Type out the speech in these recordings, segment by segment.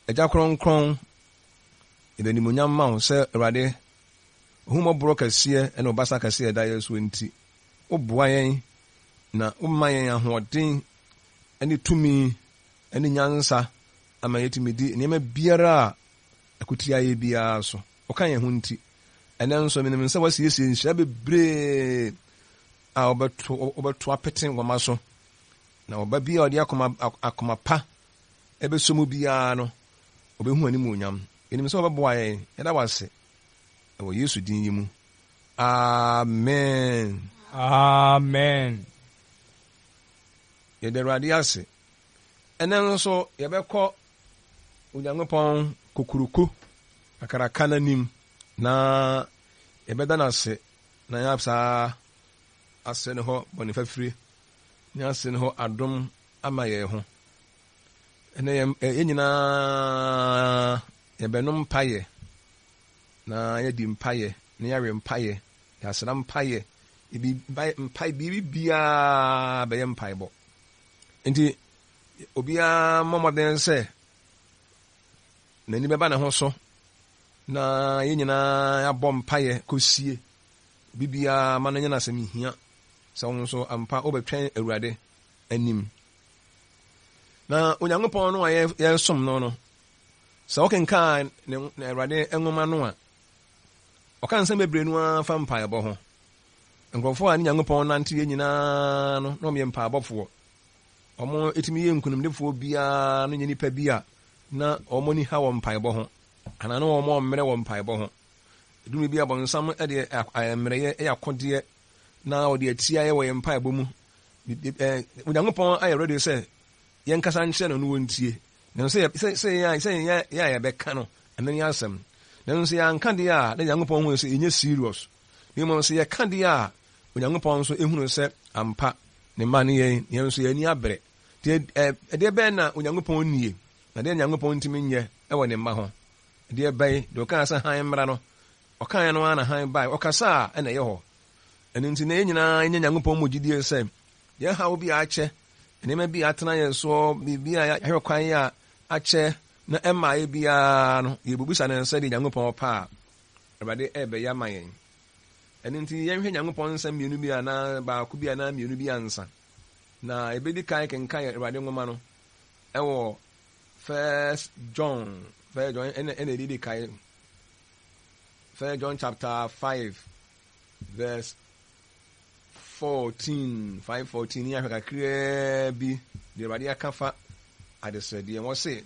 Agya Kronkron, yɛde animuonyam ma wo sɛ Awurade, w'ahummɔborɔ kɛseɛ ne wo basa kɛseɛ a ɛda yɛn soɔ nti, woboa yɛn na woma yɛn ahoɔden ne tumi ne nyansa ama yɛtumi di nneɛma biara a ɛko tia yɛn biara so. Woka yɛn ho nti, ɛnnɛ nso menim sɛ woasiesie nhyira bebree a wobɛto wobɛto apete wɔma so, na ɔba bi a ɔde akoma akoma pa ɛbɛsɔ mu biara no, ɔbɛhu animuonyam. Yɛnim sɛ wobɛboa yɛn. Yɛda wo ase wɔ Yesu din yi mu. Amen. Amen. Yɛda Awurade ase. Ɛnnɛ nso yɛbɛkɔ Onyankopɔn kokuroko kakraka no anim na yɛbɛda no ase na yɛasaa asrɛ ne hɔ bɔne fafire ne asrɛ ne hɔ adom ama yɛn ho. Ɛnnɛ yɛn yɛn nyinaa yɛbɛnom mpaeɛ na yɛadi mpaeɛ na yɛawe mpaeɛ, yɛasra mpaeɛ, ebi mpae biribi biara bɛyɛ mpaebɔ. Nti obiara mmɔ mmɔden sɛ n'ani bɛba ne ho so na yɛn nyinaa yɛabɔ mpaeɛ kɔsie obi biara ma no nyɛ no asɛm hia sɛ wo nso ampa wobɛtwɛn Awurade anim. Na Onyankopɔn no a yɛresom no no, sɛ wokenkan ne Awurade nwoma no a, ɔka nsɛm bebree no ara fa mpaebɔ ho. Nkurɔfoɔ a ne Nyankopɔn nanteɛ nyinaa no, na wɔyɛ mpaebɔfoɔ. Wɔtumi yɛ nkonimdifoɔ biara no nyɛ nipa bi a na wɔn ani ha wɔ mpaebɔ ho, anaa na wɔn mmerɛ wɔ mpaebɔ ho. Ɛduru bi a bɔnsam de mmerɛyɛ yɛ akodeɛ na ɔde atia yɛ wɔ yɛn mpaebɔ mu. Onyankopɔn ayɛ ready sɛ yɛnkasa nkyerɛ no na ɔntie. Nanso sɛ sɛ sɛ yɛn sɛ yɛn yɛn a yɛbɛka no, ɛno ne asɛm. Nanso sɛ yɛanka deɛ a, na Nyankopɔn hu sɛ yɛnyɛ serious. Na mmom sɛ yɛka deɛ a, Onyankopɔn nso ehunu sɛ ampa ne mma ne yɛn, yɛn nso yɛn ani abere. Nti ɛdeɛ bɛn na Onyankopɔn nnie, na deɛ Nyankopɔn ntumi nyɛ wɔ ne mma ho? Ɛdeɛ bɛn? Deɛ ɔkaa sɛ hann mmra no, ɔkaeɛ no ara na hann bae. Ɔkasa a, ɛna ɛyɛ hɔ. Ɛno nti na yɛn nyinaa yɛnya Nyankopɔn mu gyidie sɛ yɛn haw bi a akyɛ, nneɛma bi a atena yɛn soɔ, biribi a yɛahwɛ kwan a akyɛ na ɛmmaeɛ biara no, yɛbɛbisa no sɛdeɛ Nyankopɔn pɛ a, Awurade ɛrebɛyɛ ama yɛn. Ɛno nti yɛnhwɛ Nyankopɔn nsɛm mmienu bi anaa baako bi anaa mmienu bi ansa na yɛbɛdi kan kenkan Awurade nwoma no ɛwɔ First John, First John ɛna ɛna ɛdidi kan, First John chapter 5 Verse 14, 5:14 ne ahwɛ kakraa bi deɛ Awurade aka fa adesrɛdeɛ ho. Ɔse,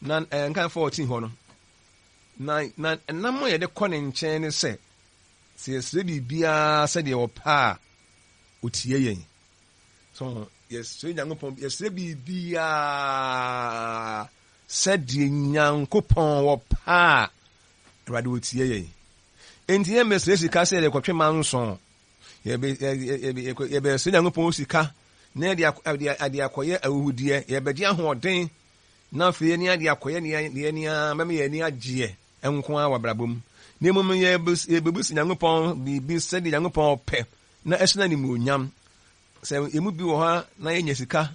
na eh, nka 14 hɔ no, na na ɛnam a yɛde kɔ ne nkyɛn ne sɛ, sɛ yɛsrɛ biribiara sɛdeɛ ɔpɛ a, ɔtie yɛn. So yɛsrɛ Nyankopɔn, yɛsrɛ biribiara sɛdeɛ Nyankopɔn ɔpɛ a, Awurade ɔtie yɛn. Enti yɛmmɛsrɛ sika sɛ yɛde rekɔtwe manso. Yɛbɛsrɛ Nyankopɔn sika na yɛde akɔyɛ ahuhudeɛ. Yɛbɛgye ahoɔden na afei yɛne ade akɔyɛ nea yɛn ani ara bɛma yɛn ani agyeɛ nko ara wɔ abrabɔ mu. Na mmom yɛbɛbisa Nyankopɔn biribi sɛdeɛ Nyankopɔn pɛ na ɛhyɛ no animuonyam. Sɛ yɛn mu bi wɔ hɔ a na yɛnya sika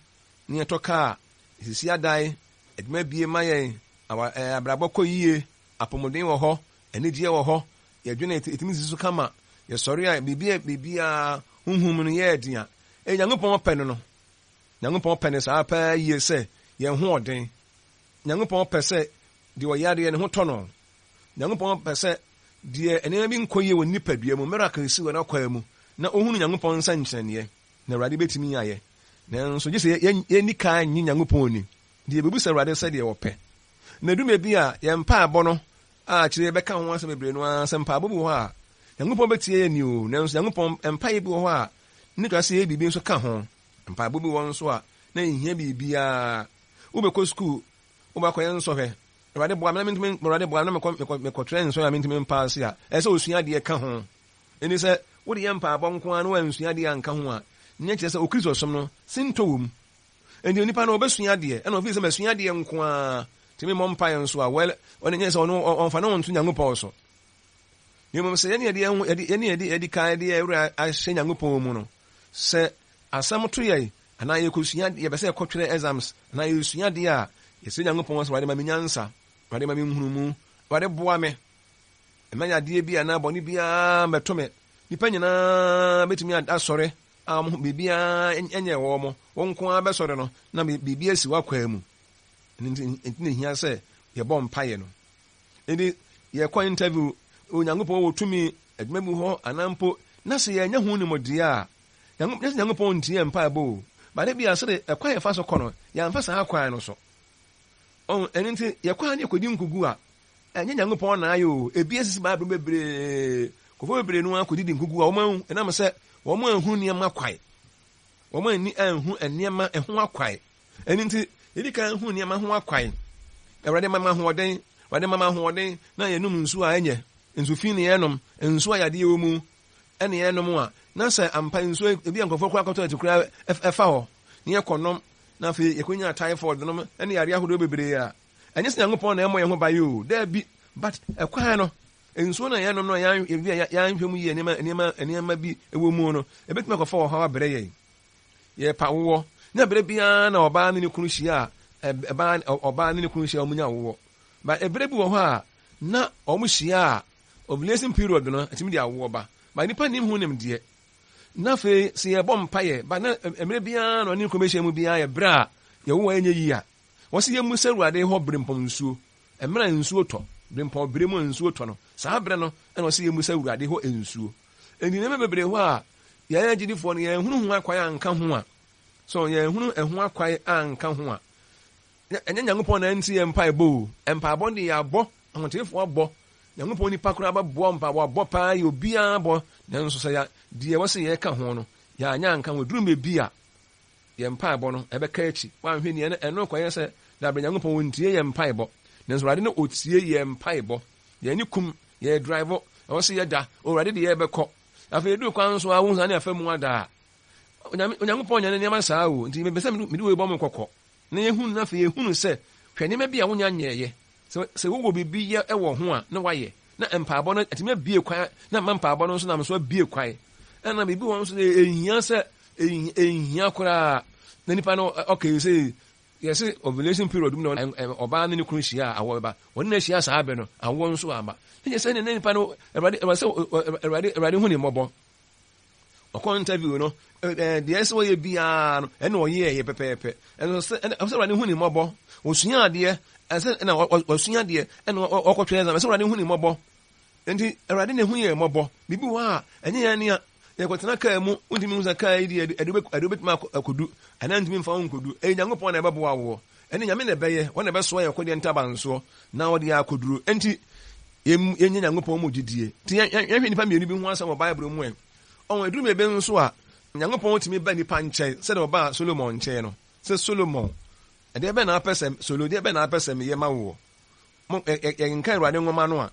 na yɛtɔ kaa, yɛsisi adan, adwuma bie ma yɛn, abrabɔ kɔ yie, apɔmuden wɔ hɔ, Anigyeɛ wɔ hɔ, yɛdwene a ɛtumi sisi so kama, yɛsɔre a biribi a biribiara honhom mu no yɛ den a, ɛyɛ Nyankopɔn pɛ no no. Nyankopɔn pɛ no saa paa yie sɛ yɛn ho ɔden. Nyankopɔn pɛ sɛ deɛ ɔyareɛ ne ho tɔ no. Nyankopɔn pɛ sɛ deɛ nneɛma bi nkɔ yie wɔ ne nipadua mu, miracle si wɔ n'akwaa mu, na ɔhunu Nyankopɔn nsɛnkyerɛnneɛ, na Awurade bɛtumi ayɛ. Nanso gye sɛ yɛnni kan nnye Nyankopɔn nni. Nti yɛbɛbisa Awurade sɛdeɛ ɔpɛ. Na ɛdu baabi a, yɛn mpaebɔ no a akyire yɛbɛka ho asɛm bebree no ara sɛ mpaebɔ bi wɔ hɔ a, Nyankopɔn bɛtie yɛn o, nanso Nyankopɔn mpaeɛ bi wɔ hɔ a, ne twa sɛ yɛyɛ biribi nso ka ho. Mpaebɔ bi wɔ hɔ nso a, na ɛnhia biribiara. Wobɛkɔ sukuu, wobɛkɔyɛ nsɔhwɛ, Awurade boa me na mentumi, Awurade boa me na mekɔ, mekɔ, mekɔtwerɛ nsɔhwɛ a mentumi mpaase a, ɛsɛ sɛ osua adeɛ ka ho. Ɛnni sɛ wode yɛ mpaebɔ nko ara na woansua adeɛ anka ho a, na kyerɛ sɛ Okristosom no, sintɔ wɔ mu. Enti onipa no ɔbɛsua adeɛ, ɛna ɔfiri sɛ masua adeɛ nko ara, nti memmɔ mpaeɛ nso a, well, ɔno nyɛ sɛ ɔno ɔmfa ne ho nto Nyankopɔn so. Na mmom sɛ yɛne yɛde yɛn ho, yɛde, yɛne yɛde yɛde kan de yɛn werɛ ahyɛ Nyankopɔn mu no, sɛ asɛm to yɛn, anaa yɛkɔsua, yɛpɛ sɛ yɛkɔtwerɛ exams, anaa yɛsua adeɛ a, Yɛsrɛ Nyankopɔn sɛ, Awurade ma me nyansa, Awurade ma me nhunumu, Awurade boa me, mma yadeɛ bi anaa bɔne biara mmɛto me. Nnipa nyinaa bɛtumi asɔre a wɔn ho biribiara nyɛ wɔn, wo nko ara bɛsɔre no na biribi asi w'akwaa mu. Ɛno nti nti na ehia sɛ yɛbɔ mpaeɛ no. Enti yɛkɔ interview, Onyankopɔn wɔ tumi adwuma bi hɔ anaa mpo na sɛ yɛanya ho nimdeɛ a, Nyankopɔn, nyɛ sɛ Nyankopɔn ntie yɛn mpaebɔ o, but ebia sɛde ɛkwan a yɛfa so kɔ no, yɛamfa saa kwan no so. Ɔho, ɛno nti yɛkɔ a ne yɛkɔdi nkogu a, ɛnyɛ Nyankopɔn na ayɛ o. Ebi asisi Bible mu bebree, nkurɔfoɔ bebree no ara kɔdidi nkogu a wɔn anhu, ɛnam sɛ wɔn anhu nneɛma kwae. Wɔn anni anhu nneɛma ho akwae. Ɛno nti, yɛdi kan hu nneɛma ho akwae. Awurade ma me ahoɔden, Awurade ma me ahoɔden na yɛnom nsuo a ɛnyɛ, nsu fi na yɛnom, nsuo a yadeɛ wɔ mu ɛna yɛnom a, na sɛ ampa nsuo ebi a nkurɔfoɔ koraa kɔtɔ ɛte koraa ɛfa hɔ na yɛkɔnom na afei yɛkɔnya typhoid nom ɛne yareɛ ahodoɔ bebree a, ɛnyɛ sɛ Nyankopɔn na ɛmmɔ yɛn ho ban o, daabi, but ɛkwan no, nsuo no a yɛnom no a yɛanhwɛ mu yie nneɛma nneɛma nneɛma bi wɔ mu no, ɛbɛtumi akɔfa ɔhaw abrɛ yɛn. Yɛrepa awoɔ, na berɛ biara na ɔbaa ne ne kunu hyia a, ɛbaa ɔbaa ne ne kunu hyia a wɔnya awoɔ. But ɛberɛ bi wɔ hɔ a, na wɔn hyia a, ovulation period no, ɛtumi de awoɔ ba. But nipa nim ho nimdeɛ. Na afei, sɛ yɛbɔ mpaeɛ, but na mmerɛ biara na ɔne ne kunu bɛhyia mu biara yɛ berɛ a yɛwo a ɛnyɛ yie a, wɔse yɛmmu sɛ Awurade hɔ berempɔn nsuo. Mmerɛ a nsuo tɔ, berempɔn berɛ mu a nsuo tɔ no, saa berɛ no na wɔse yɛmmu sɛ Awurade hɔ nsuo. Enti nneɛma bebree hɔ a yɛn agyidifoɔ no yɛnhunu ho akwan anka ho a, so yɛnhunu ɛho akwan anka ho a, ɛnyɛ Nyankopɔn na ɛnte yɛn mpaebɔ o. Mpaebɔ no deɛ yɛabɔ, ahoteefoɔ abɔ, Nyankopɔn nipa koraa bɛboa mpaebɔ abɔ paa yɛ obiara bɔ, nanso sɛ yɛ deɛ ɛwɔ sɛ yɛka ho no, yɛanyɛ anka ho, ɛduru mmerɛ bi a, yɛn mpaebɔ no ɛbɛka akyi. Woanhwɛ ni ɛno ɛno kɔyɛ sɛ dabrɛ Nyankopɔn ɔntie yɛn mpaebɔ, nanso Awurade no ɔtie yɛn mpaebɔ. Yɛn ani kum, yɛ drive, ɛwɔ sɛ yɛda, Owurade de yɛbɛkɔ. Afei yɛduru kwan so a, wohu saa ne afa mu ada a. Onyame, Onyankopɔn nyɛ ne nneɛma saa o. Nti mepɛ sɛ mede wei bɔ mo kɔkɔ. Na yɛhunu na afei yɛhunu sɛ, hwɛ nneɛma bi a wonya nyɛɛyɛ. Sɛ, sɛ wowɔ biribi yɛ wɔ ho a, na woayɛ. Na mpaebɔ no atumi abue kwan, na ama mpaebɔ no nso nam so abue kwan. Ɛna biribi wɔ nso deɛ ɛnhia sɛ, ɛnhia koraa. Na nipa no, okay, sɛ Yɛse ovulation period mu na ɔbaa ne ne kunu hyia a awoɔ bɛba. Wɔne no ahyia saa bɛ no, awoɔ nso amma. Ne kyerɛ sɛ ne nipa no, Awurade, Awurade sɛ Awurade, Awurade hu ne mmɔbɔ. Ɔkɔ interview no, deɛ ɛsɛ ɔyɛ biara no, ɛna ɔyɛɛ yɛ pɛpɛɛpɛ. Ɛnso sɛ, ɛna sɛ Awurade hu ne mmɔbɔ. Ɔsua adeɛ, ɛsɛ ɛna ɔsua adeɛ, ɛna ɔkɔtwerɛ exam, ɛsɛ Awurade hu ne mmɔbɔ. Enti Awurade na ehu yɛn mmɔbɔ. Biribi wɔ hɔ a, ɛnyɛ yɛn nea. Yɛkɔtena kaa mu, wontumi nhu sɛ kaa yi deɛ ɛde wobɛtumi akɔdu anaa ntumi mfa wo nkɔdu. Ɛyɛ Nyankopɔn na ɛbɛboa woɔ. Ɛne Nyame na ɛbɛyɛ, ɔno na ɛbɛsoa yɛn akodeɛ ntabansoɔ na ɔde yɛn akɔduru. Enti yɛnyɛ Nyankopɔn mu gyidie. Nti yɛnhwɛ nnipa mmienu bi ho asɛm wɔ Bible mu ɛ. Ɔho, ɛduru baabi nso a, Nyankopɔn tumi ba nnipa nkyɛn sɛdeɛ ɔbaa Solomon nkyɛn no. Sɛ Solomon, ɛdeɛ bɛn na wopɛ sɛ, Solo, deɛ bɛn na wopɛ sɛ meyɛ ma woɔ? Mo, yɛnka Awurade nwoma no a,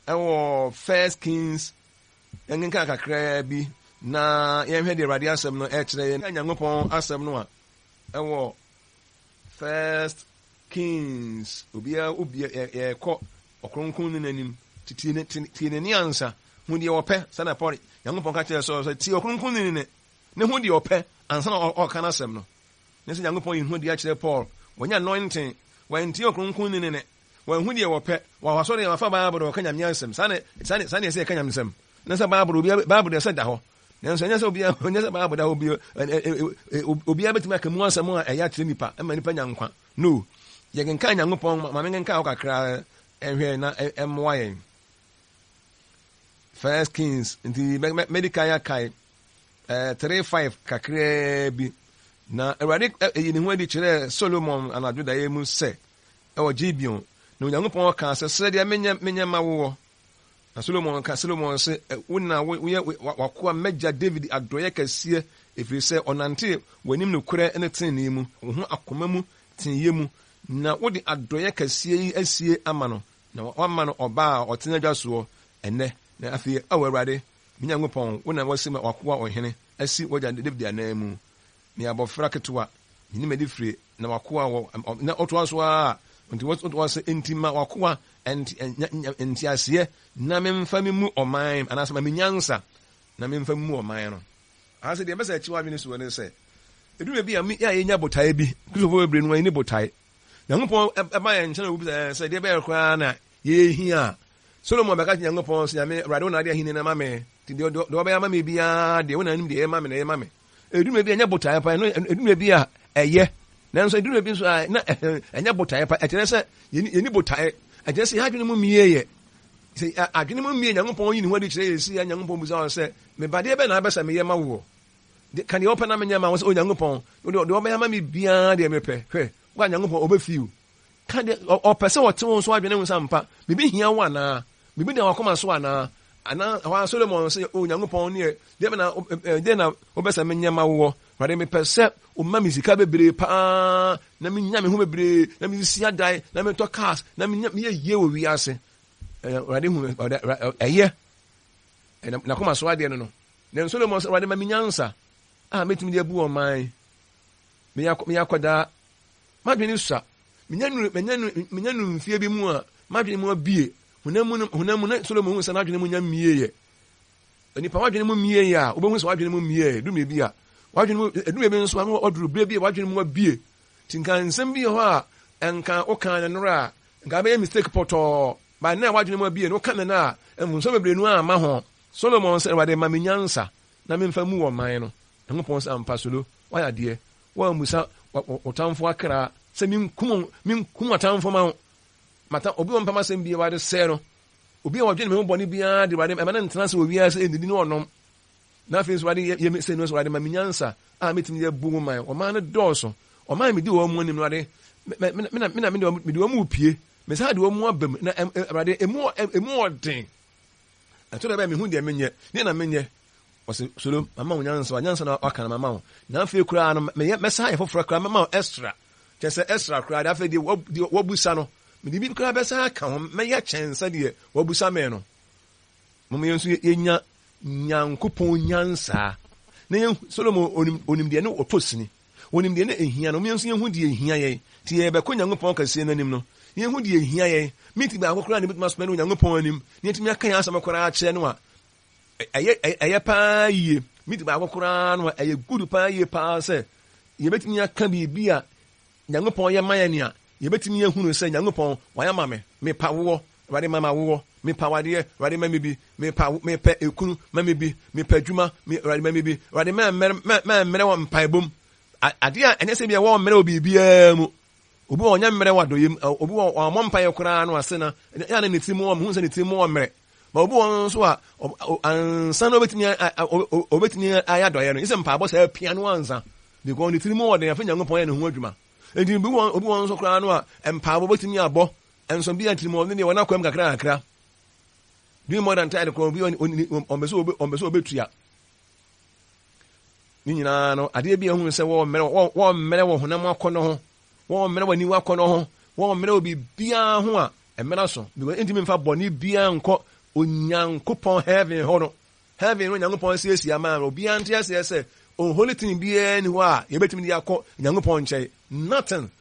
ɛwɔ First Kings, yɛnkenkan kakraa bi na yɛnhwɛ deɛ Awurade asɛm no ɛkyerɛ yɛn. Nyankopɔn asɛm no a ɛwɔ First Kings, obiara obi yɛkɔ ɔkronkron no n'anim, tie ne tie n'ani ansa, hu deɛ ɔpɛ, sɛnea Paul Nyankopɔn ka kyerɛ sɛ tie ɔkronkron no ne ne ho deɛ ɔpɛ ansa na ɔka n'asɛm no. Ne sɛ Nyankopɔn yi ho adi akyerɛ Paul, wanya anointing, wantie ɔkronkronni no nne, wanhu deɛ wɔpɛ, wɔ asɔre a wafa Bible de ɔka Nyame asɛm, saa na saa na saa na ɛsɛ yɛka Nyamesɛm. Ne sɛ Bible obiara Bible deɛ ɛsɛ da hɔ. Nanso ɛnyɛ sɛ obiara ɛnyɛ sɛ Bible da hɔ obi obiara bɛtumi aka mu asɛm a ɛyɛ akyerɛ nipa ɛma nipa nya nkwa. No. Yɛkenkan Nyankopɔn ma menkenkan hɔ kakra ɛhwɛ na ɛmmoa yɛn. First Kings nti mɛdi kan akae 3:5 kakraa bi. Na Awurade yii ne ho adi kyerɛɛ Solomon anadwo daeɛ mu sɛ, ɛwɔ Gibeon, na Onyankopɔn kaa sɛ, Srɛ deɛ menyɛ menyɛ ma woɔ. Na Solomon ka Solomon se, Wo na woyɛ w'akoa m'agya David adɔeɛ kɛseɛ, ɛfiri sɛ ɔnantee w'anim nokorɛ ne tenenee mu, wo ho akoma mu teeyɛ mu, na wode adɔeɛ kɛseɛ yi asie ama no, na woama no ɔba a ɔte n'adwa soɔ ɛnnɛ. Na afei, Ao Awurade, Me Nyankopɔn, wo na woasi w'akoa ɔhene asi w'agya Dawid ananmu. Meyɛ abɔfra ketewa, minnim adifire, na w'akoa wɔ, na ɔtoa so ara a, enti wotoa sɛ, Enti ma w'akoa nteaseɛ na memfa memmu ɔman, anaasɛ ma me nyansa na memfa mmu ɔman no. Anaasɛ deɛ ɛbɛsɛ akyi w'adwene soɔ ne sɛ, ɛduru baabi a, yɛ a yɛnya botaeɛ bi, Kristofo bebree no, wɔnni botae. Nyankopɔn ɛba yɛn nkyɛn na obisa yɛn sɛ deɛ bɛyɛ koraa na yɛhia a, Solomon bɛka kyerɛ Nyankopɔn sɛ, Nyame, Awurade wo na ade ahenni no ama me, nti deɛ deɛ ɔbɛyɛ ama me biara deɛ wo na anim deɛ ɛyɛ ma me na ɛyɛ ma me. Ɛduru mmerɛ bi a ɛnyɛ botaeɛ pa, ɛno ɛduru mmerɛ bi a ɛyɛ, nanso ɛduru mmerɛ bi nso a na ɛnyɛ botaeɛ pa. Ɛkyerɛ sɛ yɛni yɛni botaeɛ, ɛkyerɛ sɛ yɛn adwene mu mmie yɛ. Sɛ adwene mu mmie Nyankopɔn yi ne ho adi kyerɛ yɛ si a Nyankopɔn bisa wɔn sɛ, me ba deɛ bɛn na abɛ sɛ meyɛ ma woɔ? Ka deɛ wopɛ na menyɛ ma wo sɛ Onyankopɔn, deɛ ɔbɛyɛ ama me biara deɛ mepɛ. Hwɛ, wo a Nyankopɔn ɔbɛfi wo. Ka deɛ ɔpɛ sɛ ɔte wo nso adwene ho sɛ ampa, biribi hia wo anaa? Biribi da w'akoma so anaa? Anaa ɛhɔ ara Solomon sɛ, O Nyankopɔn, neɛ deɛ na deɛ na wopɛ sɛ menyɛ ma woɔ? Awurade, mepɛ sɛ woma me sika bebree paa na menya me ho bebree na mesisi adan na metɔ cars na menya meyɛ yie wɔ wiase. Awurade hu ɛyɛ n'akoma so adeɛ no no. Nanso Solomon sɛ, Awurade ma me nyansa a mɛtumi de abu ɔman. Meyɛ akwadaa M'adwene sua. Menya nuru, menya nuru, menya nuru mfeɛ bi mu a, m'adwene mu abue. Honam mu no, honam mu na Solomon hu sɛ n'adwene mu nya mmieeɛ. Nipa w'adwene mu mmieeɛ a, wobɛhu sɛ w'adwene mu mmieeɛ. Ɛdu mmerɛ bi a, w'adwene mu, ɛdu mmerɛ bi nso a, na waduru berɛ bi a w'adwene mu abue. Nti nka nsɛm bi wɔ hɔ a, nka wokaa no nnora a, nka abɛyɛ mistake pɔtɔɔ. But nnɛ a w'adwene mu abue no, woka no nnɛ a, mfomsoɔ bebree no ara amma ho. Solomon sɛ, Awurade ma me nyansa na memfa mmu ɔman no. Nyankopɔn sɛ, Ampa Solo, woayɛ adeɛ. Woammisa wo tamfo akra sɛ minkum minkum w'atamfo ma wo. Mata obi a ɔmpɛ m'asɛm biara Awurade sɛe no. Obi a ɔdwene me ho bɔne biara de Awurade ɛma no ntena ase wɔ wiase nnidi ne ɔnom. Na afei nso Awurade yɛ yɛ me sɛ no Awurade ma me nyansa a metumi de abu wo man. Ɔman no dɔɔso. Ɔman a medi wɔn mu anim no Awurade me me me na me na mede wɔn mede wɔn mu pie. Mesan de wɔn mu aba mu na Awurade emu emu ɔden. Ɛtɔ da bɛyɛ mehu deɛ menyɛ. Deɛ na menyɛ. Ɔse, Solo, mama wo nyansa, wa nyansa na waka no mama wo. Na afei koraa no, meyɛ, mɛsan ayɛ foforɔ koraa, mɛma wo extra. Kyerɛ sɛ extra koraa deɛ, afei deɛ, deɛ wabusa no, mede bi koraa bɛsan aka ho, mɛyɛ kyɛn sɛ deɛ wabusa me no. Mom yɛn nso yɛnya Nyankopɔn nyansa. Na yɛn, Solomon onim, onim deɛ ne ɔtɔ sini. Onim deɛ ne ehia no. Mom yɛn nso yɛhu deɛ ehia yɛn. Nti yɛbɛkɔ Nyankopɔn kɛseɛ no anim no, yɛhu deɛ ehia yɛn. Minti baako koraa na ebɛtumi asoma ne Onyankopɔn anim, na yɛatumi aka yɛn asɛm koraa akyerɛ no a, Ɛyɛ ɛyɛ paa yie. Minti baako koraa no a, ɛyɛ good paa yie paa sɛ yɛbɛtumi aka biribi a Nyankopɔn yɛ ma yɛn a yɛbɛtumi ahunu sɛ Nyankopɔn wayɛ ama me. Mepa woɔ, Awurade ma ma woɔ. Mepa wadeɛ, Awurade ma me bi. Mepa mepɛ ekunu, ma me bi. Mepɛ adwuma, me Awurade ma me bi. Awurade mɛ mmerɛ mɛ mmerɛ wɔ mpaebom. Adeɛ a ɛnyɛ sɛ bi a wɔn mmerɛ wɔ biribiara mu. Obi wɔ ɔnyɛ mmerɛ wɔ adɔyɛ mu. Obi wɔ wɔn mpaeɛ koraa no ase na ɛyɛ na ne ti mu wɔn hu sɛ ne ti mu wɔ mmerɛ. Ma obi wɔ hɔ nso a, ansa na obetumi obetumi ayɛ adɔeɛ no, sɛ mpaebɔ saa pia no ansa. Because ne tirim wɔ den, afei Nyankopɔn yɛ ne ho adwuma. Enti obi wɔ obi wɔ nso koraa no a, mpaebɔ obetumi abɔ, nso bi a tirim wɔ ne deɛ wɔn akwam kakra kakra. Doing more than tithe koraa, obi ɔmpɛ sɛ ɔmpɛ sɛ obetua. Ne nyinaa no, adeɛ bi a ehunu sɛ wɔmmrɛ wɔmmrɛ wɔ honam akɔnnɔ ho, wɔmmrɛ wɔ aniwa akɔnnɔ ho, wɔmmrɛ wɔ biribiara ho a, Mmara so, because entumi mfa bɔne biara nkɔ Onyankopɔn heaven hɔ no. Heaven no Onyankopɔn asiesie ama no. Obiara nte aseɛ sɛ unholy thing biara nni hɔ a yɛbɛtumi de akɔ Onyankopɔn nkyɛn. Nothing.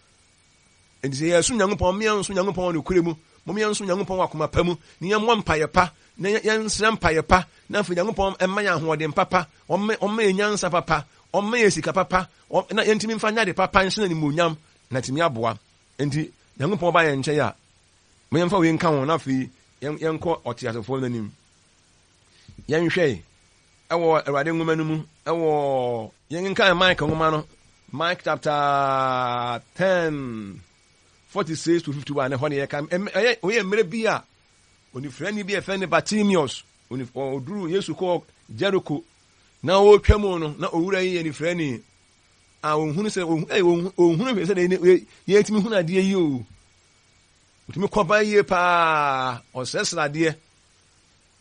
Enti sɛ yɛsom Nyankopɔn, mmea nso Nyankopɔn wɔ nokorɛ mu. Mom yɛnsom Nyankopɔn wɔ akoma pa mu, na yɛmmɔ mpaeɛ pa, na yɛnsrɛ mpaeɛ pa, na afei Nyankopɔn mma yɛn ahoɔden papa, ɔmma yɛn nyansa papa, ɔmma yɛn sika papa, na yɛntumi mfa nyɛ ade papa nhyɛ no animuonyam, na atumi aboa. Enti Nyankopɔn ba yɛn nkyɛn a, ma yɛmfa wei nka ho na afei yɛnkɔ ɔteasefoɔ no anim. Yɛnhwɛ ɛwɔ Awurade nwoma no mu ɛwɔ. Yɛnkenkan Mike nwoma no, Mike chapter 10, 46 to 51, ɛhɔ ne yɛka. Ɛyɛ ɔyɛ mmerɛ bi a onifirani bi a yɛfrɛ no Bartimeus, ɔduru Yesu kɔɔ Jericho na ɔretwa mu no, na owura yi yɛ nifirani. A ɔnhunu sɛ ɔnhunu hwee sɛ yɛtumi hunu adeɛ yi o. Ɔtumi kɔba yie paa, ɔsrɛsrɛ adeɛ.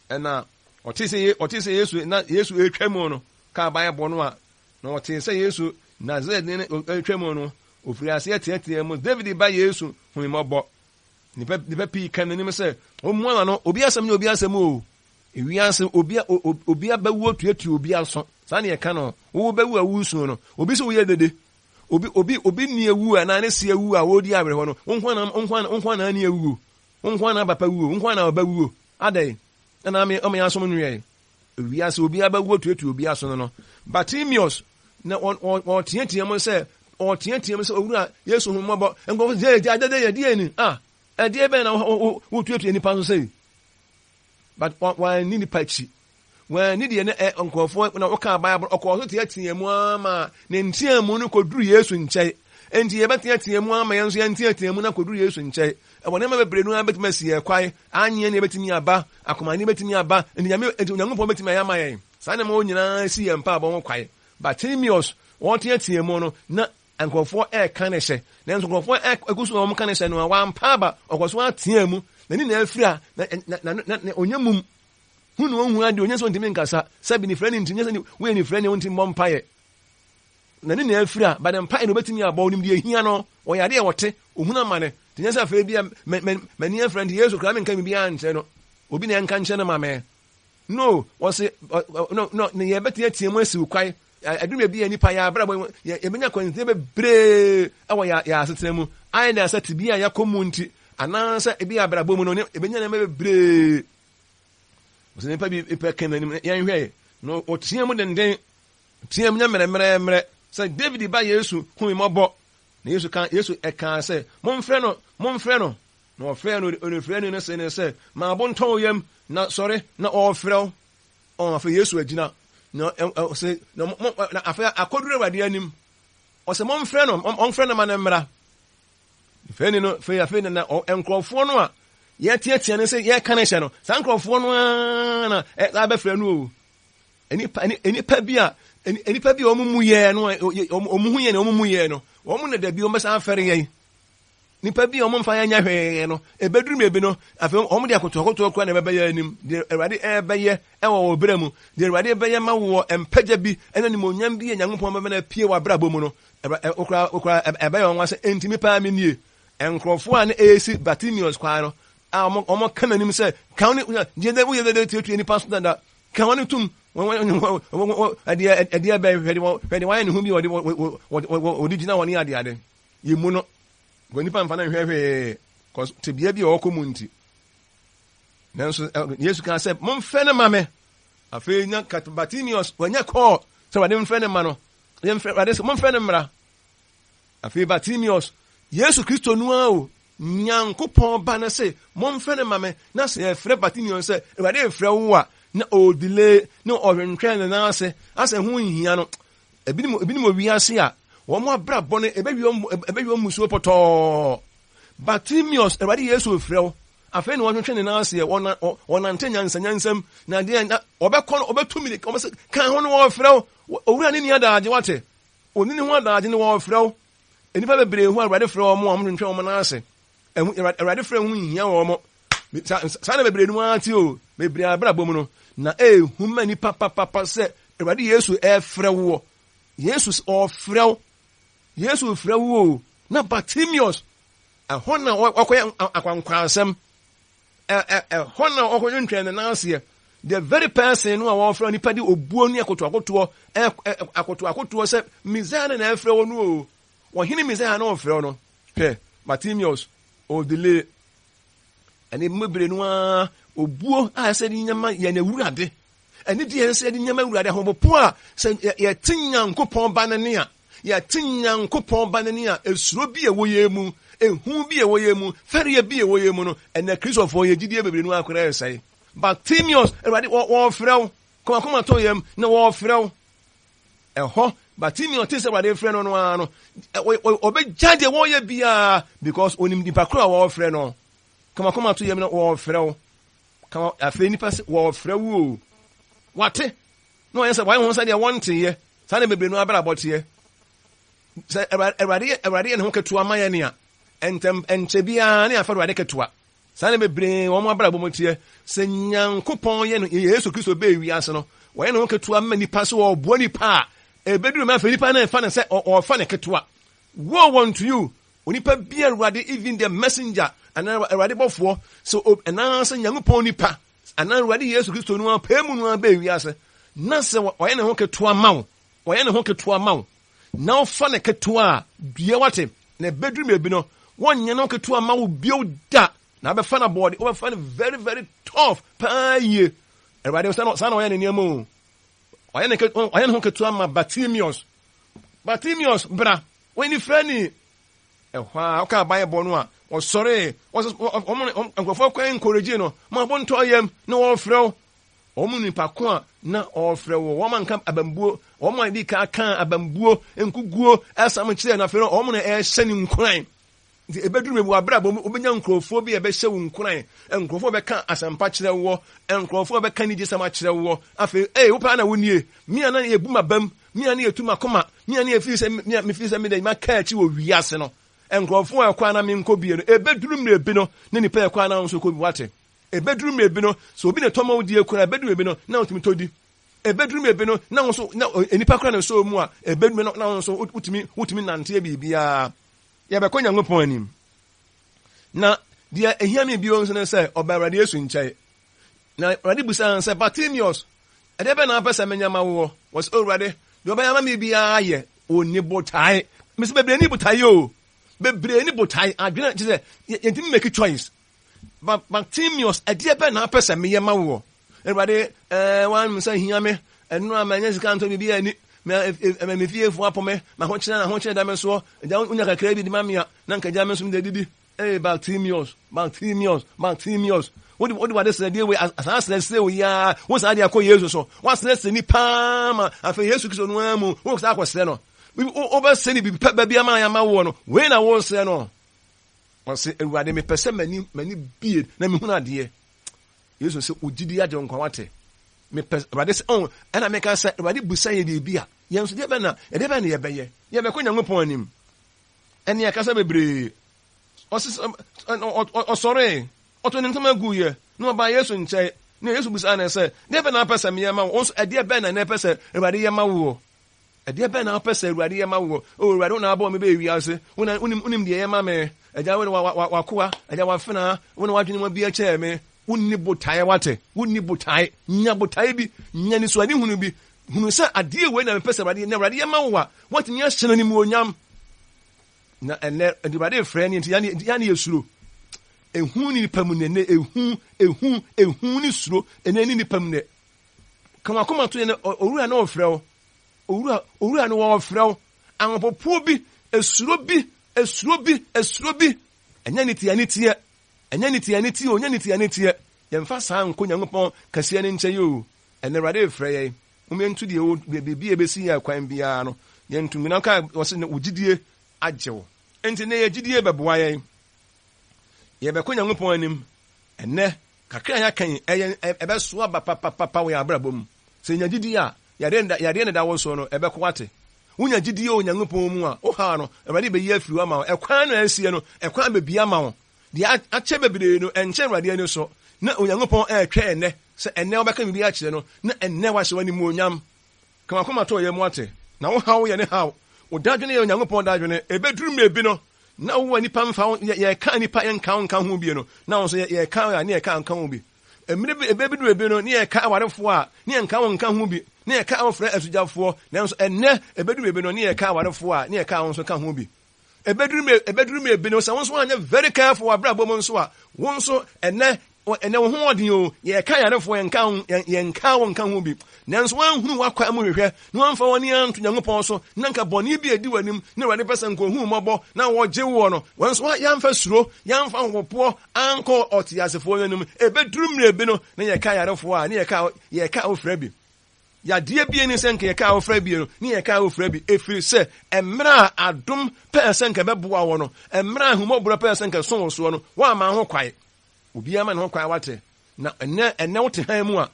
Ɛna ɔte sɛ ɔte sɛ Yesu na Yesu retwa mu no kaa Bible no a na ɔte sɛ Yesu Nasaret ne retwa mu no ofiri aseɛ teatea mu David ba Yesu hu me mmɔbɔ. Nipa nipa pii ka n'anim sɛ ɔmmua n'ano obi asɛm ne obi asɛm o. Ewiase obi obi abɛwu otuatua obi aso. Saa na yɛka no. Wo bɛwu a woresu no. Obi sɛ woyɛ dede. Obi obi obi ni awu anaa ne se awu a wɔredi awerɛhɔ no. Wo nko na wo nko wo nko na ani awuo. Wo nko na papa wuo. Wo nko na ɔba wuo. Adɛn? Ɛna ame ɔmo yɛn asom nweɛ. Ewiase obi abɛwu otuatua obi aso no no. Bartimeus na wɔteatea mu sɛ. Ɔteateam sɛ, Owura Yesu, hu me mmɔbɔ! Nkurɔfo se, Gyae, gyae, dɛdɛ yɛ, deɛn ni? Ah, ɛdeɛ bɛn na wotuatua nnipa so sei? But wanni nnipa akyi. Wanni deɛ na nkurɔfoɔ na wokaa Bible, ɔkɔɔ so teateaa mu ara ma ne nteamu no kɔduru Yesu nkyɛn. Enti yɛbɛteatea mu ara ma yɛn nso yɛnteatea mu na kɔduru Yesu nkyɛn. Ɛwɔ nneɛma bebree no ara bɛtumi asi yɛn kwan, anyeɛ ne ɛbɛtumi aba, akomane bɛtumi aba, enti Nyame, enti Onyankopɔn bɛtumi ayɛ ama yɛn. Saa nneɛma wɔ nyinaa si yɛn mpaebɔ ho kwan. Bartimeus, wɔteatea mu no, na nkurɔfoɔ reka ne hyɛ. Nanso nkurɔfoɔ ɛgu so na wɔka ne hyɛ no a, wampa aba, ɔkɔ so ara teaa mu. N'ani na afira, na, na, na, na, na ɔnyɛ mum. Hu na ɔnhu adeɛ, ɔnyɛ sɛ ɔntumi nkasa. Sɛbi nifirani nti, nyɛ sɛ woyɛ nifirani a wontumi mmɔ mpaeɛ. N'ani na afira, ba ne mpaeɛ na ɔbɛtumi abɔ, ɔnim deɛ ɛhia no, ɔyɛ adeɛ a ɔte, ɔhunu amane. Nti nyɛ sɛ afei bi a m'ani afira nti Yesu koraa menka biribiara nkyerɛ no. Obi na ɛnka nkyerɛ no ma me. No, wɔse, no, no, ne yɛbɛteatea mu asiw kwae. Ɛduru baabi a nnipa yɛ abrabɔ yɛbɛnya akwansideɛ bebree wɔ yɛ yɛ asetena mu. Ayɛ dɛ sɛ tebea a yɛkɔ mu nti, anaasɛ ebi abrabɔ mu no, yɛbɛnya nneɛma bebree. Wɔsɛ nnipa bi pɛ kɛn n'anim, yɛnhwɛ na ɔteɛ mu denden, teɛ mu nyɛ mmerɛmmerɛmmerɛ sɛ David ba Yesu hu me mmɔbɔ. Na Yesu ka Yesu ɛkaa sɛ, momfrɛ no, momfrɛ no. Na wɔfrɛɛ no onifirani no see no sɛ, Ma abo ntɔ wo yam, na sɔre, na ɔrefrɛ wo. Ɔn, afei Yesu agyina, na ɔse, na mo, na afei akoduru Awurade anim. Ɔse, Momfrɛ no, ɔmfrɛ no ma no mmra. Onifirani no, afei, afei na, na nkurɔfoɔ no a yɛteatea no sɛ yɛka no hyɛ no, saa nkurɔfoɔ no ara na abɛfrɛ no o. Nnipa, nnipa bi a, nnipa bi a wɔn mu yɛɛ no, wɔn ho yɛ na wɔn mu yɛɛ no, wɔn na dabi wɔn bɛsan afɛre yɛn. Nnipa bi a wɔmfa yɛn nyɛ hwee no, ebeduru baabi no, afei wɔn de akotoakotoɔ koraa na ɛbɛba yɛn anim. Deɛ Awurade ɛrebɛyɛ wɔ wɔ berɛ mu, deɛ Awurade ɛbɛyɛ ma wɔ mpagya bi ne animuonyam bi a Nyankopɔn bɛma no apue wɔ abrabɔ mu no, wokora wokora ɛbɛyɛ wɔn nwa sɛ enti me paa me nie. Nkurɔfoɔ a na ɛresi Bartimeus kwan no, a wɔn wɔn ka n'anim sɛ, ka wo ne deɛ dɛ woyɛ dɛ tuatua nipa so dada, ka wɔn tom, ɛdeɛ ɛdeɛ bɛn hwɛ deɛ wɔayɛ ne ho bi wɔde wɔde gyina hɔ ne adeade. Yɛmmu no. Because nipa mfa no nhwɛ hwee. Because tebea bi a ɔkɔ mu nti. Nanso Yesu kaa sɛ, momfrɛ no ma me. Afei na Bartimeus wanya kɔɔ sɛ wɔde mfrɛ no ma no. Yɛmfrɛ Awurade sɛ momfrɛ no mmra. Afei Bartimeus, Yesu Kristo no ara o, Nyankopɔn ba no se, momfrɛ no ma me. Na sɛ yɛfrɛ Bartimeus sɛ, Awurade refrɛ wo a, na ɔdelay, na ɔhwentwɛn ne nan ase, asɛ ho nhia no. Ebinom ebinom wɔ wiase a wɔn abrabɔ no ɛbɛwie wɔn ɛbɛwie wɔn musuo pɔtɔɔ. Bartimeus, Awurade Yesu refrɛ wo. Afei na wɔtwetwe ne nan aseɛ, wɔna wɔnante nyansa nyansam na adeɛ na ɔbɛkɔ no ɔbɛtu mirika wɔn sɛ kan ho no wɔrefrɛ wo. Owura ne ni adaagye wate. Oni ne ho adaagye no wɔrefrɛ wo. Nnipa bebree ho a Awurade frɛ wɔn a wɔtwentwɛn wɔn nan ase. Awurade frɛ ho nhia wɔn. Saa na bebree no ara te o. Bebree abrabɔ mu no, na ehu ma nipa papapa sɛ Awurade Yesu ɛrefrɛ woɔ. Yesu ɔrefrɛ wo. Yesu refrɛ wo o. Na Bartimeus, ɛhɔ na ɔkɔyɛ akwankwansɛm. Ɛhɔ na ɔkɔtwentwɛn ne nan aseɛ. The very person no a wɔfrɛ nipa de obuo ne akotoakotoɔ akotoakotoɔ sɛ Messiah no na ɛfrɛ wo no o. Ɔhene Messiah no ɔfrɛ wo no. Hwɛ, Bartimeus, ɔdelay. Ɛne mu bebree no ara, obuo a ɛsɛ de nyama yɛn awurade. Ɛne deɛ ɛsɛ de nyama awurade ahopopo a sɛ yɛte Nyankopɔn ba no ne a, yɛte Nyankopɔn ba no ne a, esuro bi a ɛwɔ yɛn mu, ehu bi a ɛwɔ yɛn mu, fɛreɛ bi a ɛwɔ yɛn mu no, ɛnɛ Kristofoɔ yɛ gyidie bebree no ara koraa ɛsɛe. Bartimeus, awurade wɔfrɛ wo, kɔmakɔma tɔ yam na wɔfrɛ wo. Ɛhɔ, Bartimeus te sɛ Awurade refrɛ no no ara no, ɔbɛgya deɛ wɔreyɛ biara because onim nipa koro a wɔrefrɛ no. Kamakoma to yam na wɔrefrɛ wo. Kama afei nipa sɛ wɔrefrɛ wo o. Wate na wɔyɛ sɛ wɔayɛ ho sɛ deɛ wɔnteeɛ. Saa na bebree no abrabɔ teɛ. Sɛ Awurade yɛ Awurade yɛ ne ho ketewa ma yɛn a, ntɛm nkyɛ biara ne afa Awurade ketewa. Saa na bebree wɔn abrabɔ mu teɛ. Sɛ Nyankopɔn yɛ no, Yesu Kristo bɛɛ wiase no, wɔyɛ ne ho ketewa ma nipa sɛ ɔboa nipa a, ɛbɛduru ma afei nipa no ɛfa no sɛ ɔfa ne ketewa. Woe unto you, onipa bi Awurade, even the messenger, anaa Awurade bɔfoɔ, sɛ anaasɛ Nyankopɔn nipa, anaa Awurade Yesu Kristo no apɛ mu no abɛɛ wiase, na sɛ ɔyɛ ne ho ketewa ma wo, ɔyɛ ne ho ketewa ma wo, na wofa no ketewa a, dua wate, na ɛbɛduru baabi no, wɔnyɛ no ketewa ma wo bio da, na abɛfa no abɔɔde, wobɛfa no very very tough paa yie. Awurade saa na ɔyɛ ne nneɛma o. Ɔyɛ ne ɔyɛ ne ho ketewa ma Bartimeus. Bartimeus bra. Wɔyɛ nifirani. Ɛhɔ ara ɔkaa Bible no a, wɔsɔree. Wɔsɛ wɔn nkurɔfoɔ kwan nkoregye no, ma abo ntɔ yam na wɔrefrɛ wo. Wɔn nipa ko a na ɔrefrɛ wo, wɔn anka abambuo, wɔn a di kan kaa abambuo, nkuguo, ɛsam kyerɛ no afei no wɔn na ɛrehyɛ ne nkuran. Nti ɛbɛduru baabi wɔ abrabɔ mu, wobɛnya nkurɔfoɔ bi a ɛbɛhyɛ wo nkuran, nkurɔfoɔ a bɛka asɛmpa kyerɛ woɔ, nkurɔfoɔ a bɛka anigyesɛm akyerɛ woɔ. Afei, ee, wo paa na wonie, me a na yɛbu m'abam, me a na yɛtu m'akoma, me a na yɛfiri sɛ, me a mefiri sɛ me deɛ maka akyi wɔ wiase no. Nkurɔfoɔ a ɛkɔ a na menkɔ bie no, ɛbɛduru mmerɛ bi no, na nnipa ɛkɔ a na wo nso kɔ bi, wate. Ɛbɛduru mmerɛ bi no, sɛ obi na ɛtɔ ma wo die koraa, ɛbɛduru mmerɛ bi no, na wotumi tɔ di. Ɛbɛduru mmerɛ bi no, na wo nso, na nnipa koraa na ɛsɔ wo mu a, ɛbɛduru mmerɛ no, na wo nso wotumi, wotumi nante yɛ biribiara. Yɛbɛkɔ Nyankopɔn anim. Na deɛ ɛhia me bio nso ne sɛ, ɔbaa Awurade Yesu nkyɛn. Na Awurade bisaa no sɛ, Bartimeus, ɛdeɛ bɛn na wopɛ sɛ menyɛ ma woɔ? Ɔse, O Awurade, deɛ wobɛyɛ ama me biara yɛ. Ɔnni botae. Mese bebree nni botae o. Bebree nni botae. Adwene kyerɛ sɛ yɛntumi make choice. Bartimeus, ɛdeɛ bɛn na wopɛ sɛ meyɛ ma woɔ? Awurade, ɛɛ, woanom sɛ hia me, ɛno a manya sika ntɔ biribi ani, me me fiefoɔ apo me, m'ahokyerɛ na ahokyerɛ da me soɔ, agya wonya kakra bi de ma me a, na nka agya me nso mede adidi. Ee, Bartimeus, Bartimeus, Bartimeus, wode wode wade srɛdeɛ wei, saa srɛsrɛ wei ara, wo saa de akɔ Yesu so, woasrɛsrɛ nipa ma afei Yesu Kristo no ara mu, wo saa akɔsrɛ no, wobɛsrɛ ne biribi pa bi ama ama woɔ no, wei na wosrɛ no. Ɔse, Awurade, mepɛ sɛ m'ani m'ani bie na mehunu adeɛ. Yesu sɛ, wo gyidi agye wo nkwa, wate? Mepɛ, Awurade sɛ, oh, ɛna meka sɛ, Awurade busa yɛ biribi a, yɛn nso, deɛ bɛn na, ɛdeɛ bɛn na yɛbɛyɛ? Yɛbɛkɔ Nyankopɔn anim. Ɛne akasa bebree. Ɔse, ɔsɔree, ɔto ne ntoma guiɛ, na ɔbaa Yesu nkyɛn. Na Yesu busaa no sɛ, deɛ bɛn na wopɛ sɛ meyɛ ma wo? Wo nso, ɛdeɛ bɛn na na ɛpɛ sɛ Awurade yɛ ma woɔ? Ɛdeɛ bɛn na wopɛ sɛ Awurade yɛ ma woɔ? O Awurade, wo na wabɔ me bɛɛ wiase. Wo na wonim, wonim deɛ ɛyɛ ma me. Agya, wo ne wa, wa, w'akoa. Agya, w'afenaa. Wo na w'adwene mu abue kyɛɛ me. Wonni botaeɛ, wate? Wonni botae. Nya botaeɛ bi. Nya anisoadehunu bi. Hunu sɛ adeɛ wei na mepɛ sɛ Awurade yɛ. Na Awurade yɛ ma wo a, woatumi ahyɛ no animuonyam. Na ɛnnɛ, Awurade refrɛ ne nti, yɛne yɛsuro. Ehu ne nipa mu nnɛ, ehu, ehu, ehu ne suro, ɛnɛ ne nipa mu nnɛ. Ka w'akoma to yɛ no, owura no ɔrefrɛ wo. Owura, owura no ɔrefrɛ wo. Ahopopoɔ bi, esuro bi, esuro bi, esuro bi. Ɛnyɛ ne teɛ ne teɛ. Ɛnyɛ ne teɛ ne teɛ o, ɛnyɛ ne teɛ ne teɛ. Yɛmfa saa nkɔ Nyankopɔn kɛseɛ no nkyɛn o. Ɛnɛ Awurade refrɛ yɛn. Mom yɛnto deɛ ɛwɔ, biribi a ɛbɛsi yɛn kwan biara no, yɛnto ngu. Na ɔka, ɔse, wo gyidie agye wo. Enti nnɛ yɛn gyidie bɛboa yɛn. Yɛbɛkɔ Nyankopɔn anim ɛnnɛ. Kakra a yɛaka yi, ɛyɛ, ɛbɛso aba papapapa wɔ yɛn abrabɔ mu. Sɛ yenya gyidi a, yareɛ a yareɛ na ɛda wo so no, ɛbɛkɔ wate. Wonya gyidie wɔ Onyankopɔn mu a, wo haw no, Awurade bɛyi afiri hɔ ama wo. Ɛkwan no a asie no, ɛkwan bɛbue ama wo. Deɛ akyɛ bebree no, ɛnkyɛ Awurade ani so. Na Onyankopɔn retwɛn ɛnnɛ, sɛ ɛnnɛ wobɛka biribi akyerɛ no, na ɛnnɛ wahyɛ wo animuonyam. Ka w'akoma to yam wate, na wo haw yɛ ne haw. Wo dadwene yɛ Onyankopɔn dadwene. Ɛbɛduru mmerɛ bi no, na wo a nnipa mfa wo, yɛka nnipa nka wo nka ho bi no, na wo nso yɛka a ne yɛka nka ho bi. Mmerɛ bi, ɛbɛduru bi no, ne yɛka awarefoɔ a, ne yɛnka wo nka ho bi, ne yɛka wo frɛ asugyafoɔ, nanso ɛnnɛ, ɛbɛduru bi no, ne yɛka awarefoɔ a, ne yɛka wo nso ka ho bi. Ɛbɛduru mmerɛ, ɛbɛduru mmerɛ bi no, sɛ wo nso anyɛ very careful wɔ abrabɔ mu nso a, wo nso ɛnɛ, ɛnɛ wo ho ɔden o, yɛka yarefoɔ, yɛnka wo, yɛnka wo nka ho bi. Nanso woanhunu w'akwan mu hwehwɛ, na woamfa w'ani anto Nyankopɔn so, na nka bɔne bi adi w'anim, na Awurade pɛ sɛ nka ohu wo mmɔbɔ na ɔgye woɔ no, wo nso yɛamfa suro, yɛamfa ahopopoɔ ankɔ ɔteasefoɔ no anim. Ɛbɛduru mmerɛ bi no, na yɛka yarefoɔ a, ne yɛka, yɛka wo frɛ bi. Yadeɛ bie ne sɛ nka yɛka awofra bie no, ne yɛka awofra bi, ɛfiri sɛ mmerɛ a adom pɛɛ sɛ nka ɛbɛboa wɔ no, mmerɛ a ahummɔborɔ pɛɛ sɛ nka ɛso wo soɔ no, woamma ho kwae. Obiara ma ne ho kwae wate. Na ɛnɛ, ɛnɛ wote hann mu a,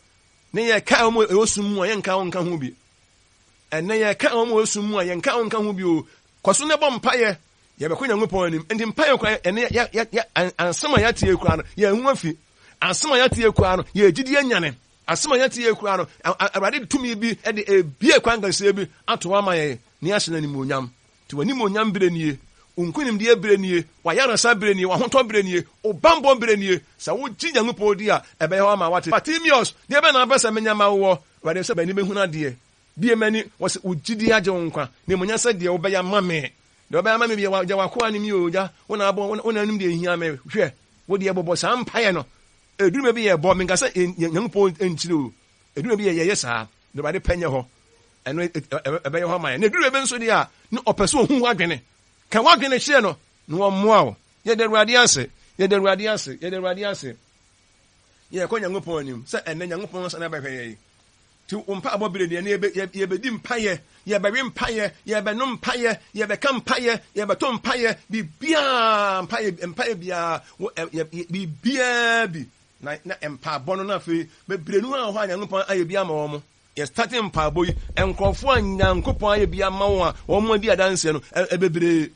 ne yɛka wɔn a ɛwɔ sum mu a, yɛnka wo nka ho bi. Ɛnɛ yɛka wɔn a ɛwɔ sum mu a, yɛnka wo nka ho bi o. Kɔ so na bɔ mpaeɛ. Yɛbɛkɔ Nyankopɔn anim. Nti mpaeɛ koraa, ɛnɛ yɛ, yɛ, yɛ, ansɛm a yɛatie koraa no, yɛn ho afi. Asɛm a yɛatie koraa no, yɛn gyidie anyane. Asɛm a yɛte yɛ koraa no, Awurade de tumi bi de ebue kwan kɛseɛ bi ato hɔ ama yɛn na yɛahyɛ no animuonyam. Nti w'animuonyam berɛ nie, wo nkonimdie berɛ nie, w'ayaresa berɛ nie, w'ahotɔ berɛ nie, wo bammɔ berɛ nie. Sɛ wogye Nyankopɔn di a, ɛbɛyɛ hɔ ama wo. Wate? Bartimeus, deɛ bɛn na wopɛ sɛ menyɛ ma woɔ? Awurade, sɛ m'ani bɛhunu adeɛ. Bue m'ani. Wɔse, wo gyidie agye wo nkwa, na mmom nyɛ sɛ deɛ wobɛyɛ ama me. Deɛ wobɛyɛ ama me biara, gya w'akoa ne me o, gya, wo na abɔ, wo na wonim deɛ ɛhia me. Hwɛ, wo deɛ bobɔ saa mpaeɛ no. Ɛduru baabi yɛ bɔ, menka sɛ Nyankopɔn nkyiri o, ɛduru baabi yɛ yɛyɛ saa, na Awurade pɛ nyɛ hɔ, ɛno ɛbɛyɛ hɔ ama yɛn. Na ɛduru baabi nso deɛ a, na ɔpɛ sɛ ɔhu w'adwene. Ka w'adwene kyerɛ no na ɔmmoa wo. Yɛda Awurade ase, yɛda Awurade ase, yɛda Awurade ase. Yɛkɔ Nyankopɔn anim sɛ ɛnnɛ Nyankopɔn asan abɛhwɛ yɛn. Nti wo mpaebɔ bere deɛ, ɛnnɛ yɛbɛdi mpaeɛ, yɛbɛwe mpaeɛ, yɛbɛnom mpaeɛ, yɛbɛka mpaeɛ, yɛbɛto mpaeɛ, biribiara, mpaeɛ, mpaeɛ biara, biribiara bi. Na, na mpaebɔ no na afei bebree no a wɔ hɔ a Nyankopɔn ayɛ bi ama wɔn. Yɛ starte mpaebɔ yi, nkurɔfoɔ a Nyankopɔn ayɛ bi ama wɔn a wɔn adi adanseɛ no, bebree.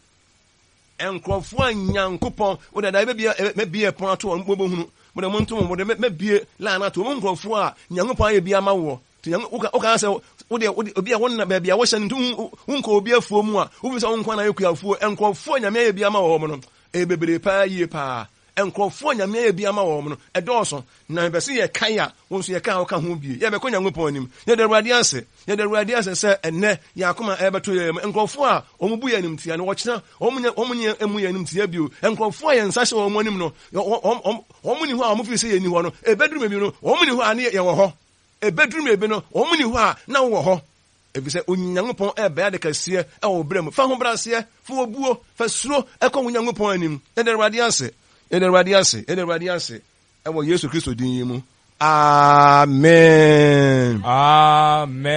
Nkurɔfoɔ a Nyankopɔn, wo dada yɛbɛbie, mɛbie ɛpono ato wɔn, mobɛhunu, mo deɛ monto mo, mo deɛ mɛbie line ato wɔn, nkurɔfoɔ a Nyankopɔn ayɛ bi ama woɔ. Nti Nyanko, woka, woka sɛ, wo deɛ, wo deɛ, obi a wonna baabi a wohyɛ no, nti wonkɔ obi afuo mu a, wofi sɛ wo nko na ayɛ kuafuo. Nkurɔfoɔ a Nyame ayɛ bi ama wɔn no, ɛyɛ bebree paa yie paa. Nkurɔfoɔ a Nyame ayɛ bi ama wɔn no, ɛdɔɔso. Na mepɛ sɛ yɛkae a, wo nso yɛka a woka ho bie. Yɛbɛkɔ Nyankopɔn anim. Yɛda Awurade ase. Yɛda Awurade ase sɛ ɛnnɛ yɛn akoma ɛrebɛto yɛn mu. Nkurɔfoɔ a wɔn bu yɛn animtia no, wɔkyena wɔn nyɛ wɔn nyɛ mmu yɛn animtia bio. Nkurɔfoɔ a yɛn nsa hyɛ wɔn anim no, wɔn wɔn wɔn nni hɔ a wɔn firi sɛ yɛnni hɔ no, ɛbɛduru mmerɛ bi no, wɔn nni hɔ a ne yɛwɔ hɔ. Ɛbɛduru mmerɛ bi no, wɔn nni hɔ a na wowɔ hɔ. Efisɛ Onyankopɔn rebɛyɛ ade kɛseɛ wɔ wo berɛ mu. Fa ahobrɛaseɛ, fa obuo, fa suro kɔ wo Nyankopɔn anim. Yɛda Awurade ase, yɛda Awurade ase, yɛda Awurade ase wɔ Yesu Kristo din yi mu. Amen. Amen.